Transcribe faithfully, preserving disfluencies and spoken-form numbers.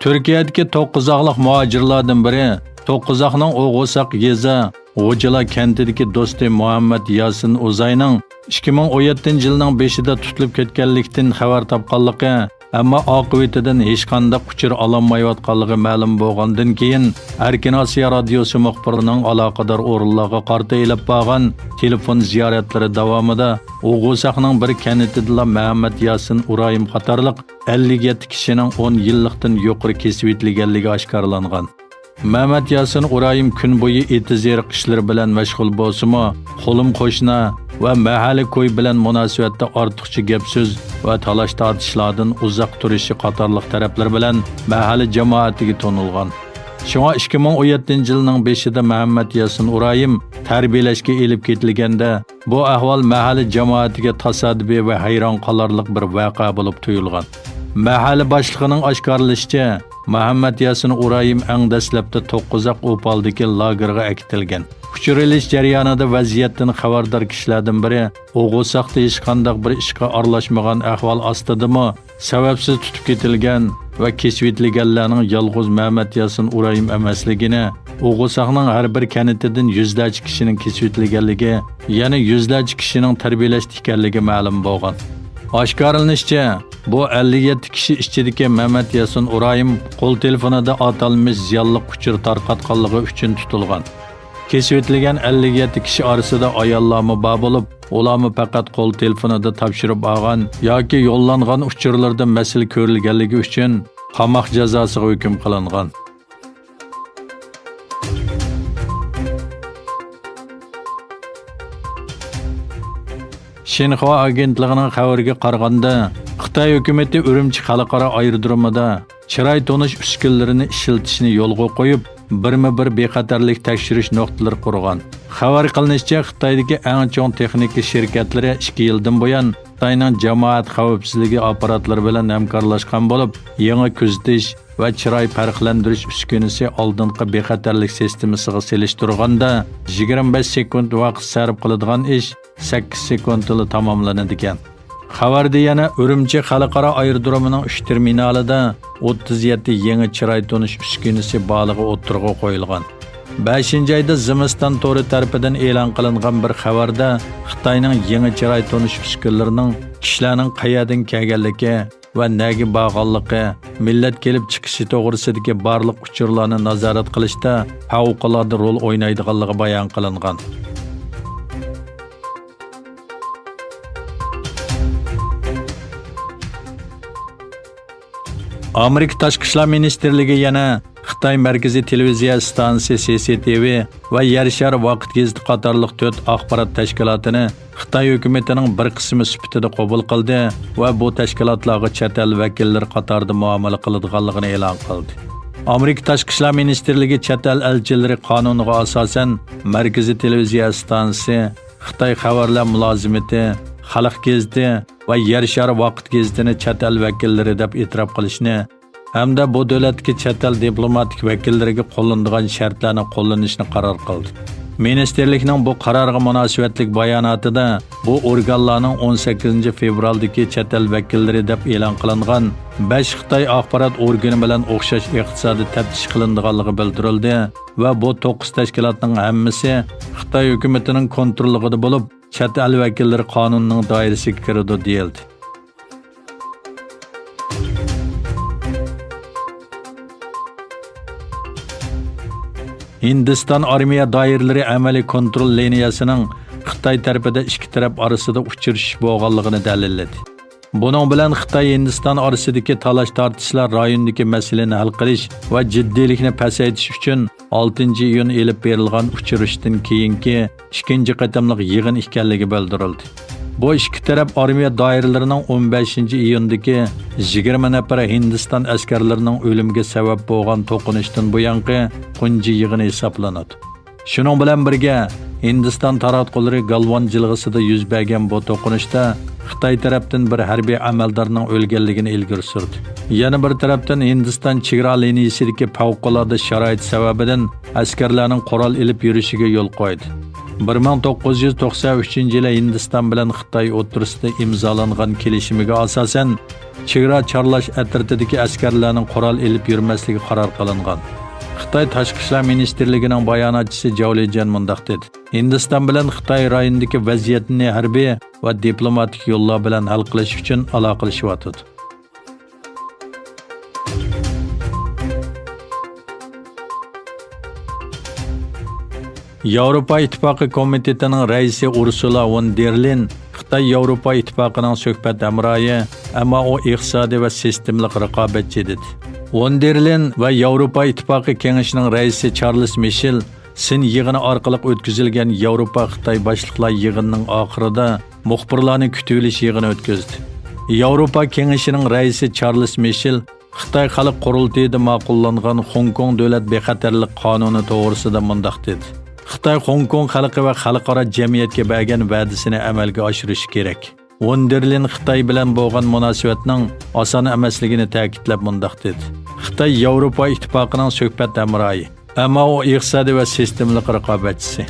تۈركىيەدىكى توققۇزاقلىق مۇھاجىرلاردىن بىرى، توققۇزاقنىڭ ئوغۇساق يېزا غوجىلا كەنتىدىكى دوستى مۇھەممەد ياسىن ئۇزاينىڭ ئىككى مىڭ ئون يەتتىنچى يىلنىڭ بېشىدا تۇتۇلۇپ كەتكەنلىكتىن خەۋەر تاپقانلىقى، ئەمما ئاقىۋىتىدىن ھېچقانداق ئۇچۇر ئالالمايۋاتقانلىقى مەلۇم بولغاندىن كېيىن، ئەركىن ئاسىيا رادىيوسى مۇخبىرىنىڭ ئالاقىدار ئورۇنلارغا قارىتا ئېلىپ بارغان تېلېفون زىيارەتلىرى داۋامىدا ئوغۇساقنىڭ بىر كەنتىدىلا مەھەممەد ياسىن ئۇرايىم قاتارلىق ئەللىك يەتتە كىشىنىڭ ئون يىللىقتىن يۇقىرى كېسىۋېتىلگەنلىكى ئاشكارىلانغان. مەمەت ياسىن ئۇرايىم كۈن بويى ئېتىز-ئېرىق ئىشلىرى بىلەن مەشغۇل بولسىمۇ، قولۇم-قوشنا ۋە مەھەللە-كوي بىلەن مۇناسىۋەتتە ئارتۇقچە گەپ-سۆز ۋە تالاش-تارتىشلاردىن ئۇزاق تۇرۇشى قاتارلىق تەرەپلەر بىلەن مەھەللە جامائىتىگە تونۇلغان. شۇڭا ئىككى مىڭ ئون يەتتىنچى يىلنىڭ بېشىدا مەمەت ياسىن ئۇرايىم تەربىيەلەشكە ئېلىپ كېتىلگەندە، بۇ ئەھۋال مەھەللە جامائىتىگە تاسادىپىي ۋە ھەيران قالارلىق بىر ۋەقە بولۇپ تۇيۇلغان. مەھەللە باشلىقىنىڭ ئاشكارىلىشىچە، مۇھەممەد ياسىن ئۇرايىم ئەڭ دەسلەپتە توققۇزاق ئوپالدىكى لاگېرغا ئەكېتىلگەن. ئۇچۇر ئېلىش جەريانىدا ۋەزىيەتتىن خەۋەردار كىشىلەردىن بىرى ئوغۇساقتا ھېچقانداق بىر ئىشقا ئارىلاشمىغان ئەھۋال ئاستىدىمۇ سەۋەبسىز تۇتۇپ كېتىلگەن ۋە كېسىۋېتىلگەنلەرنىڭ يالغۇز مەمەت ياسىن ئۇرايىم ئەمەسلىكىنى، ئوغۇساقنىڭ ھەر بىر كەنتىدىن يۈزلەرچە كىشىنىڭ كېسىۋېتىلگەنلىكى، يەنە يۈزلەرچە كىشىنىڭ تەربىيەلەشتە ئىكەنلىكى مەلۇم بولغان. ئاشكارىلىنىشىچە، بۇ ئەللىك يەتتە كىشى ئىچىدىكى مەمەت ياسىن ئۇرايىم قول تېلېفونىدا ئاتالمىش زىيانلىق ئۇچۇر تارقاتقانلىقى ئۈچۈن تۇتۇلغان. كېسىۋېتىلگەن ئەللىك يەتتە كىشى ئارىسىدا ئاياللارمۇ بار بولۇپ، ئۇلارمۇ پەقەت قول تېلېفونىدا تاپشۇرۇپ ئالغان ياكى يوللانغان ئۇچۇرلىرىدا مەسىلە كۆرۈلگەنلىكى ئۈچۈن قاماق جازاسىغا ھۆكۈم قىلىنغان. شىنخۇا ئاگېنتلىقىنىڭ خەۋىرىگە قارىغاندا، خىتاي ھۆكۈمىتى ئۈرۈمچى خەلقئارا ئايرودرومىدا چىراي تونۇش ئۈسكۈنىلىرىنى ئىشلىتىشنى يولغا قويۇپ، بىرمۇ بىر بىخەتەرلىك تەكشۈرۈش نۇقتىلىرى قۇرغان. خەۋەر قىلىنىشىچە، خىتايدىكى ئەڭ چوڭ تېخنىكا شىركەتلىرى ئىككى يىلدىن بۇيان خىتاينىڭ جامائەت خەۋپسىزلىكى ئاپپاراتلىرى بىلەن ھەمكارلاشقان بولۇپ، يېڭى كۆزىتىش ۋە چىراي پەرقلەندۈرۈش ئۈسكۈنىسى ئالدىنقى بىخەتەرلىك سىستېمىسىغا سېلىشتۇرغاندا يىگىرمە بەش سېكۇنت ۋاقىت سەرپ قىلىدىغان ئىش سەككىز سېكۇنتتىلا تاماملىنىدىكەن. خەۋەردە يەنە ئۈرۈمچى خەلقئارا ئايرودرومىنىڭ ئۈچ تېرمىنالىدا ئوتتۇز يەتتە يېڭى چىراي تونۇش ئۈسكۈنىسى بارلىقى ئوتتۇرىغا قويۇلغان. بەشىنچى ئايدا زىمىستان تورى تەرىپىدىن ئېلان قىلىنغان بىر خەۋەردە خىتاينىڭ يېڭى چىراي تونۇش ئۈسكۈنىلىرىنىڭ كىشىلەرنىڭ قەيەردىن كەلگەنلىكى ۋە نەگە بارغانلىقى، مىللەت كېلىپ چىقىشى توغرىسىدىكى بارلىق ئۇچۇرلارنى نازارەت قىلىشتا پەۋقۇلئاددە رول ئوينايدىغانلىقى بايان قىلىنغان. ئامېرىكا تاشقى ئىشلار مىنىستىرلىكى يەنە خىتاي مەركىزىي تېلېۋىزىيە ئىستانسىسى سى سى تى ۋى ۋە يەر شارى ۋاقىت گېزىتى قاتارلىق تۆت ئاخبارات تەشكىلاتىنى خىتاي ھۆكۈمىتىنىڭ بىر قىسمى سۈپىتىدە قوبۇل قىلدى ۋە بۇ تەشكىلاتلارغا چەت ئەل ۋەكىللىرى قاتارىدا مۇئامىلە قىلىدىغانلىقىنى ئېلان قىلدى. ئامېرىكا تاشقى ئىشلار مىنىستىرلىكى چەت ئەل ئەلچىلىرى قانۇنىغا ئاساسەن، مەركىزىي تېلېۋىزىيە ئىستانسىسى، خىتاي خەۋەرلەر مۇلازىمىتى، خەلق گېزىتى ۋە يەر شارى ۋاقىت گېزىتىنى چەت ئەل ۋەكىللىرى دەپ ئېتىراپ قىلىشنى ھەمدە بۇ دۆلەتتىكى چەت ئەل دىپلوماتىك ۋەكىللىرىگە قوللىنىدىغان شەرتلەرنى قوللىنىشنى قارار قىلدى. مىنىستىرلىكنىڭ بۇ قارارغا مۇناسىۋەتلىك باياناتىدا بۇ ئورگانلارنىڭ ئون سەككىزىنچى فېۋرالدىكى چەت ئەل ۋەكىللىرى دەپ ئېلان قىلىنغان بەش خىتاي ئاخبارات ئورگىنى بىلەن ئوخشاش ئىقتىسادىي تەپتىش قىلىنىدىغانلىقى بىلدۈرۈلدى ۋە بۇ توققۇز تەشكىلاتنىڭ ھەممىسى خىتاي ھۆكۈمىتىنىڭ كونتروللۇقىدا بولۇپ، چەت ئەل ۋەكىللىرى قانۇننىڭ دائىرىسىگە كىرىدۇ، دېيىلدى. ھىندىستان ئارمىيە دائىرىلىرى ئەمەلىي كونترول لىنىيەسىنىڭ خىتاي تەرىپىدە ئىككى تەرەپ ئارىسىدا ئۇچرىشىش بولغانلىقىنى دەلىللىدى. بۇنىڭ بىلەن خىتاي ھىندىستان ئارىسىدىكى تالاش-تارتىشلار رايوندىكى مەسىلىنى ھەل قىلىش ۋە جىددىيلىكنى پەسەيتىش ئۈچۈن ئالتىنچى ئىيۇن ئېلىپ بېرىلغان ئۇچرىشىشتىن كېيىنكى ئىككىنچى قېتىملىق يىغىن ئىكەنلىكى بىلدۈرۈلدى. بۇ ئىككى تەرەپ ئارمىيە دائىرىلىرىنىڭ ئون بەشىنچى ئىيۇندىكى يىگىرمە نەپەر ھىندىستان ئەسكەرلىرىنىڭ ئۆلۈمىگە سەۋەب بولغان توقۇنۇشتىن بۇيانقى تۇنجى يىغىنى ھېسابلىنىدۇ. شۇنىڭ بىلەن بىرگە، ھىندىستان تاراتقۇلىرى گالۋان جىلغىسىدا يۈز بەرگەن بۇ توقۇنۇشتا خىتاي تەرەپتىن بىر ھەربىي ئەمەلدارنىڭ ئۆلگەنلىكىنى ئىلگىرى سۈردى. يەنە بىر تەرەپتىن، ھىندىستان چېگرا لىنىيىسىدىكى پەۋقۇلئاددە شارائىت سەۋەبىدىن ئەسكەرلەرنىڭ قورال ئېلىپ يۈرۈشىگە يول قويدى. بىر مىڭ توققۇز يۈز توقسەن ئۈچىنچى يىلى ھىندىستان بىلەن خىتاي ئوتتۇرىسىدا ئىمزالانغان كېلىشىمىگە ئاساسەن، چېگرا چارلاش ئەترىتىدىكى ئەسكەرلەرنىڭ قورال ئېلىپ يۈرمەسلىكى قارار قىلىنغان. خىتاي تاشقى ئىشلار مىنىستىرلىكىنىڭ باياناتچىسى جاۋ لىجيەن مۇنداق دېدى: ھىندىستان بىلەن خىتاي رايوندىكى ۋەزىيەتنى ھەربىي ۋە دىپلوماتىك يوللار بىلەن ھەل قىلىش ئۈچۈن ئالاقىلىشىۋاتىدۇ. ياۋروپا ئىتتىپاقى كومىتېتىنىڭ رەئىسى ئۇرسۇلا ۋون دېر لېين خىتاي ياۋروپا ئىتتىپاقىنىڭ سۆھبەت ھەمراھى، ئەمما ئۇ ئىقتىسادىي ۋە سىستېمىلىق رىقابەتچى، دېدى. ۋون دېر لېين ۋە ياۋروپا ئىتتىپاقى كېڭىشىنىڭ رەئىسى چارلىز مىشېل سىن يىغىنى ئارقىلىق ئۆتكۈزۈلگەن ياۋروپا خىتاي باشلىقلار يىغىنىنىڭ ئاخىرىدا مۇخبىرلارنى كۈتۈۋېلىش يىغىنى ئۆتكۈزدى. ياۋروپا كېڭىشىنىڭ رەئىسى چارلىز مىشېل خىتاي خەلق قۇرۇلتىيىدا ماقۇللانغان خوڭكوڭ دۆلەت بىخەتەرلىك قانۇنى توغرىسىدا مۇنداق دېدى: خىتاي خوڭكوڭ خەلقى ۋە خەلقئارا جەمئىيەتكە بەرگەن ۋەدىسىنى ئەمەلگە ئاشۇرۇشى كېرەك. ۋون دېر لېين خىتاي بىلەن بولغان مۇناسىۋەتنىڭ ئاسان ئەمەسلىكىنى تەكىتلەپ مۇنداق دېدى: خىتاي ياۋروپا ئىتتىپاقىنىڭ سۆھبەت ھەمراھى، ئەمما ئۇ ئىقتىسادىي ۋە سىستېمىلىق رىقابەتچىسى.